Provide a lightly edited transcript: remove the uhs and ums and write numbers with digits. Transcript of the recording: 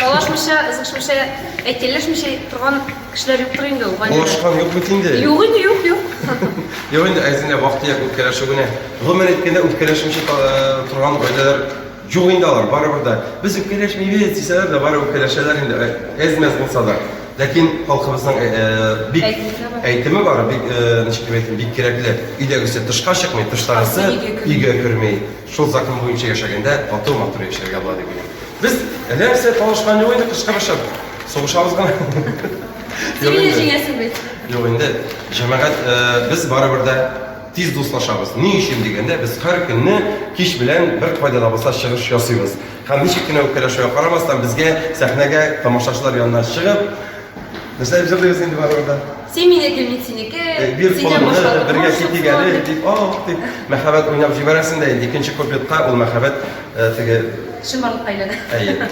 Талашмыйча, ызгышмыйча, әйтелешмичә торган кешеләр юктыр инде ул гаиләдә. Талашкан юк бит инде. Юк инде, юк, юк. Юк инде, әзенә вак-төяк үпкәләшү генә. Гомумән әйткәндә, үпкәләшмичә торган гаиләләр юк инде алар, барыбер дә. Без үпкәләшмибез дисәләр дә, барыбер үпкәләшәләр инде, әз-мәз булса да. Ләкин халкыбызның бик әйтеме бар, бик, ничек дип әйтим, бик кирәкле. Өйдәгесе тышка чыкмый, тыштагысы өйгә керми. Шул закон буенча яшәгәндә тату матур яшәргә була дип уйлыйм. Без нәрсә талашкан юк инде кычкырышып. Сугышабыз гына. Син мине җиңәсең бит. Юк инде, җәмәгать, без барыбер дә тиз дуслашабыз. Ни өчен дигәндә, без һәр көнне кич белән бер кайда да булса чыгыш ясыйбыз. Һәм ничек кенә үпкәләшүгә карамастан, безгә сәхнәгә тамашачылар янына чыгып, нәрсә дип җырлыйбыз инде барыбер дә? Син минеке, мин синеке. Бир кулыңны, бергә китик әле, дип, ох, дип, мәхәббәт уйнап җибәрәсең дә инде, икенче куплетка ул мәхәббәт теге чынбарлыкка әйләнә. Әйе.